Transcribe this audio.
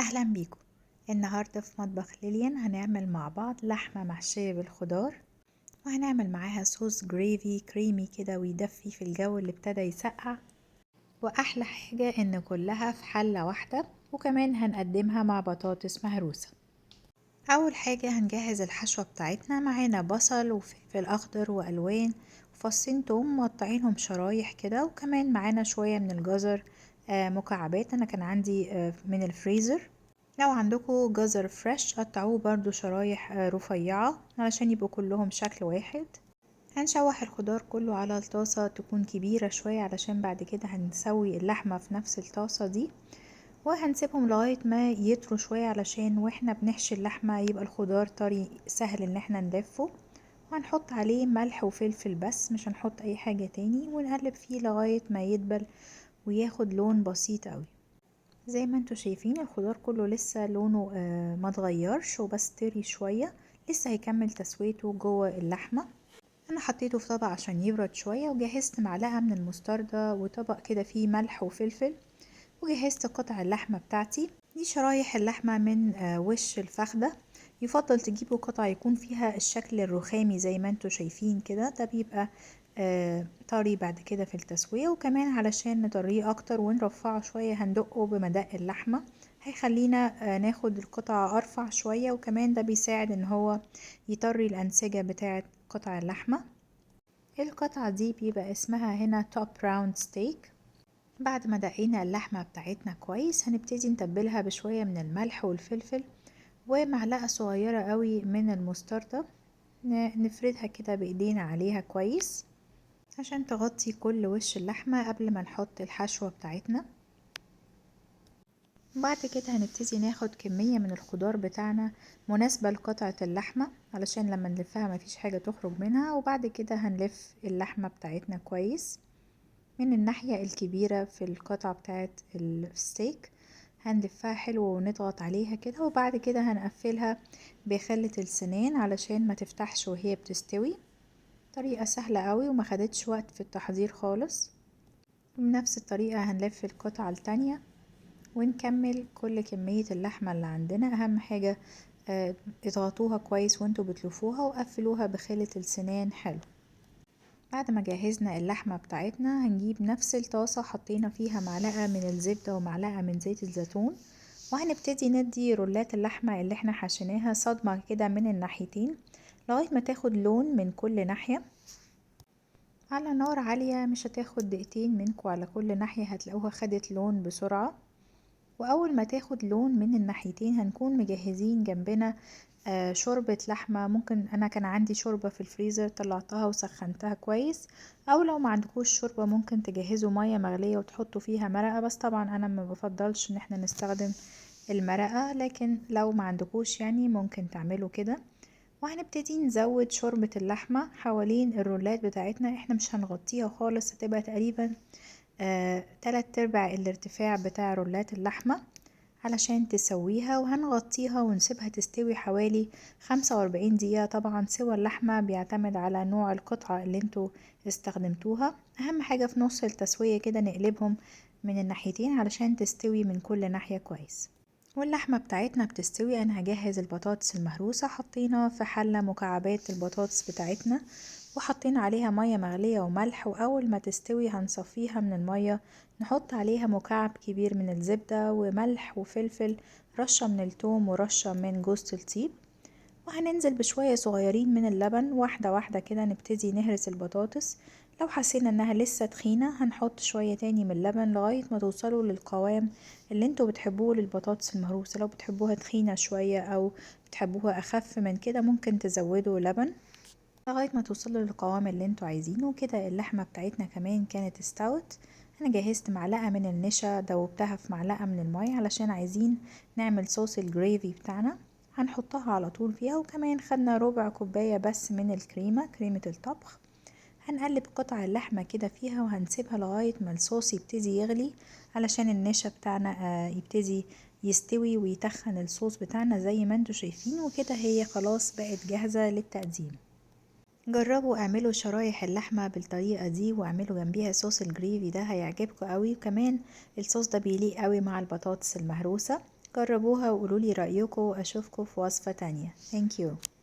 أهلا بيكم. النهاردة في مطبخ ليليان هنعمل مع بعض لحمة محشية بالخضار، وهنعمل معاها صوص gravy كريمي كده ويدفي في الجو اللي ابتدى يسقع، وأحلى حاجة إن كلها في حلة واحدة، وكمان هنقدمها مع بطاطس مهروسة. أول حاجة هنجهز الحشوة بتاعتنا. معانا بصل وفلفل أخضر وألوان وفصين توم مقطعينهم شرايح كده، وكمان معانا شوية من الجزر مكعبات، أنا كان عندي من الفريزر. لو عندكم جزر fresh قطعوه برضو شرايح رفيعة علشان يبقوا كلهم شكل واحد. هنشوح الخضار كله على الطاسة تكون كبيرة شوية علشان بعد كده هنسوي اللحمة في نفس الطاسة دي، وهنسيبهم لغاية ما يطروا شوية علشان واحنا بنحشي اللحمة يبقى الخضار طري سهل ان احنا نلفه. وهنحط عليه ملح وفلفل بس، مش هنحط اي حاجة تاني، ونقلب فيه لغاية ما يدبل وياخد لون بسيط قوي. زي ما انتوا شايفين الخضار كله لسه لونه ما اتغيرش وبس طري شوية، لسه هيكمل تسويته جوه اللحمة. انا حطيته في طبق عشان يبرد شوية، وجهزت معلقة من المستردة وطبق كده فيه ملح وفلفل، وجهزت قطع اللحمة بتاعتي. دي شرايح اللحمة من وش الفخدة، يفضل تجيبوا قطع يكون فيها الشكل الرخامي زي ما انتوا شايفين كده، ده بيبقى طري بعد كده في التسوية. وكمان علشان نطريه اكتر ونرفعه شوية هندقه بمدق اللحمة، هيخلينا ناخد القطعة ارفع شوية، وكمان ده بيساعد ان هو يطري الانسجة بتاعة قطع اللحمة. القطعة دي بيبقى اسمها هنا top round steak. بعد ما دقينا اللحمة بتاعتنا كويس هنبتدي نتبلها بشوية من الملح والفلفل ومعلقة صغيرة قوي من المستردة، نفردها كده بايدينا عليها كويس عشان تغطي كل وش اللحمة قبل ما نحط الحشوة بتاعتنا. بعد كده هنبتدي ناخد كمية من الخضار بتاعنا مناسبة لقطعة اللحمة علشان لما نلفها مفيش حاجة تخرج منها، وبعد كده هنلف اللحمة بتاعتنا كويس من الناحية الكبيرة في القطعة بتاعت الستيك، هنلفها حلو ونضغط عليها كده، وبعد كده هنقفلها بخلة السنان علشان ما تفتحش وهي بتستوي. طريقة سهلة قوي وما خدتش وقت في التحضير خالص. وبنفس الطريقة هنلف القطعة التانية ونكمل كل كمية اللحمة اللي عندنا. أهم حاجة اضغطوها كويس وانتوا بتلفوها وقفلوها بخلة السنان حلو. بعد ما جهزنا اللحمة بتاعتنا هنجيب نفس الطاسة حطينا فيها معلقة من الزبدة ومعلقة من زيت الزيتون، وهنبتدي ندي رولات اللحمة اللي احنا حشيناها صدمة كده من الناحيتين لغاية ما تاخد لون من كل ناحية على نار عالية. مش هتاخد دقيقتين منكم على كل ناحية، هتلاقوها خدت لون بسرعة. وأول ما تاخد لون من الناحيتين هنكون مجهزين جنبنا شوربة لحمة. ممكن أنا كان عندي شوربة في الفريزر طلعتها وسخنتها كويس، أو لو ما عندكوش شوربة ممكن تجهزوا مية مغلية وتحطوا فيها مرقة، بس طبعا أنا ما بفضلش إن احنا نستخدم المرقة، لكن لو ما عندكوش ممكن تعملوا كده. وهنبتدي نزود شوربة اللحمة حوالين الرولات بتاعتنا، احنا مش هنغطيها خالص، هتبقى تقريبا 3/4 الارتفاع بتاع رولات اللحمة علشان تسويها، وهنغطيها ونسيبها تستوي حوالي 45 دقيقة. طبعا سوى اللحمة بيعتمد على نوع القطعة اللي انتوا استخدمتوها. اهم حاجة في نص التسوية كده نقلبهم من الناحيتين علشان تستوي من كل ناحية كويس. واللحمة بتاعتنا بتستوي انا هجهز البطاطس المهروسة. حطينا في حلة مكعبات البطاطس بتاعتنا وحطينا عليها مية مغلية وملح، وأول ما تستوي هنصفيها من المية، نحط عليها مكعب كبير من الزبدة وملح وفلفل، رشة من التوم ورشة من جوزة الطيب، وهننزل بشوية صغيرين من اللبن. واحدة واحدة كده نبتدي نهرس البطاطس. لو حسينا انها لسه تخينة هنحط شوية تاني من اللبن لغاية ما توصلوا للقوام اللي انتوا بتحبوه للبطاطس المهروسة. لو بتحبوها تخينة شوية او بتحبوها اخف من كده ممكن تزودوا لبن لغاية ما توصلوا للقوام اللي انتوا عايزينه. كده اللحمة بتاعتنا كمان كانت استوت. انا جهزت معلقة من النشا دوبتها في معلقة من المية علشان عايزين نعمل صوص الجريفي بتاعنا، هنحطها على طول فيها. وكمان خدنا ربع كوباية بس من الكريمة، كريمة الطبخ. هنقلب قطع اللحمة كده فيها وهنسيبها لغاية ما الصوص يبتدي يغلي علشان النشا بتاعنا يبتدي يستوي ويتخن الصوص بتاعنا زي ما انتوا شايفين. وكده هي خلاص بقت جاهزة للتقديم. جربوا اعملوا شرايح اللحمة بالطريقة دي واعملوا جنبيها صوص الجريفي ده، هيعجبكم قوي. وكمان الصوص ده بيليق قوي مع البطاطس المهروسة. جربوها وقولولي رأيكم، واشوفكم في وصفة تانية. Thank you.